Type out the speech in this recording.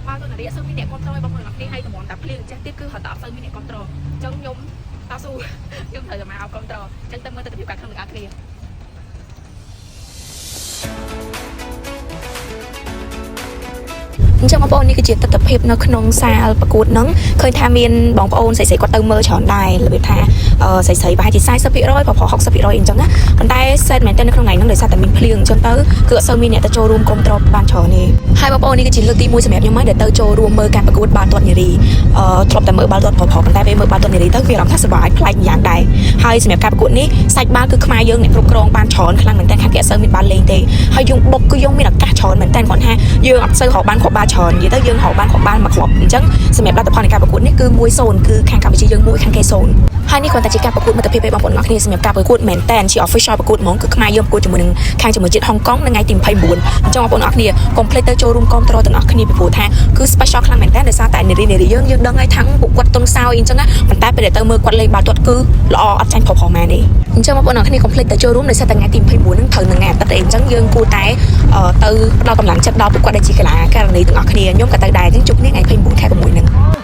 បាល់ទាត់នារីអត់សូវមានអ្នកគ្រប់គ្រងឯបងប្អូនទាំងអស់គ្នាហើយតម្រាំតែភ្លៀងចេះទៀតគឺហត់តែអត់សូវមានអ្នកគ្រប់គ្រងអញ្ចឹងខ្ញុំតស៊ូខ្ញុំត្រូវតែមកគ្រប់គ្រងអញ្ចឹងទៅមើលទស្សនវិជ្ជាខាងក្នុងទាំងអស់គ្នា អញ្ចឹងបងប្អូននេះគឺជាទស្សនវិជ្ជានៅក្នុងសាលប្រកួតហ្នឹងឃើញថាមានបងប្អូនស្រីៗគាត់ទៅមើលច្រើនដែររបៀបថាអឺស្រីៗប្រហែលជា40%ប្រុសៗ60%អញ្ចឹងណាប៉ុន្តែសេតមែនទែននៅក្នុងថ្ងៃហ្នឹងដោយសារតែមានភ្លៀងអញ្ចឹងទៅគឺអត់សូវមានអ្នកទៅចូលរួមគ្រប់គ្រងបានច្រើនទេហើយបងប្អូននេះគឺជាលើកទី1សម្រាប់ខ្ញុំហើយដែលទៅចូលរួមមើលការប្រកួតបាល់ទាត់នារីអឺធ្លាប់តែមើលបាល់ទាត់ប្រុសៗប៉ុន្តែពេលមើលបាល់ទាត់នារីទៅវាអារម្មណ៍ថាសប្បាយប្លែកម្យ៉ាងដែរហើយសម្រាប់ការប្រកួតនេះសាច់បាល់គឺខ្មែរយើងអ្នកគ្រប់គ្រងបានច្រើនខ្លាំងមែនទែនខាងគេអត់សូវមានបាល់លេងទេហើយយើងបុកគឺយើងមានឱកាសច្រើនមែនទែនគ្រាន់ថាយើងអត់សូវរកបានគ្រាប់បាល់ច្រើននិយាយទៅយើងរកបានគ្រាប់បាល់មួយគ្រាប់អញ្ចឹងសម្រាប់លទ្ធផលនៃការប្រកួតនេះគឺ1-0គឺខាងកម្ពុជាយើង1ខាងគេ0ហើយនេះគ្រាន់តែជាការប្រកួតមិត្តភាពឯបងប្អូនទាំងអស់គ្នាសម្រាប់ការប្រកួតមែនតើជា official ប្រកួតហ្មងគឺខ្មែរយើងប្រកួតជាមួយនឹងខាងជាមួយជាតិហុងកុងនៅថ្ងៃទី29អញ្ចឹងបងប្អូនទាំងអស់គ្នាកុំភ្លេចទៅចូលរួមគាំទ្រទាំងអស់គ្នាពីព្រោះថាគឺ special ខ្លាំងមែនតើដោយសារតែនារីនារីយើងយើងដឹងហើយថាំងពួកគាត់ទុនសោយអញ្ចឹងណាប៉ុន្តែពេលដែលទៅមើលគាត់លេងបាល់ទាត់គឺល្អអត់ចាញ់ប្រុសៗម៉ែនេះអញ្ចឹងបងប្អូនទាំងអស់គ្នាកុំភ្លេចទៅចូលរួមដោយសារតែថ្ងៃទី29ហ្នឹងត្រូវនឹងថ្ងៃអាទិត្យឯងអញ្ចឹងយើងគួរតែទៅផ្ដល់កម្លាំងចិត្តដល់ពួកគាត់ដែលជាកីឡាករនីទាំងអស់គ្នាខ្ញុំក៏ទៅដែរអញ្ចឹងជួបគ្នាថ្ងៃ29ខែ6ហ្នឹង។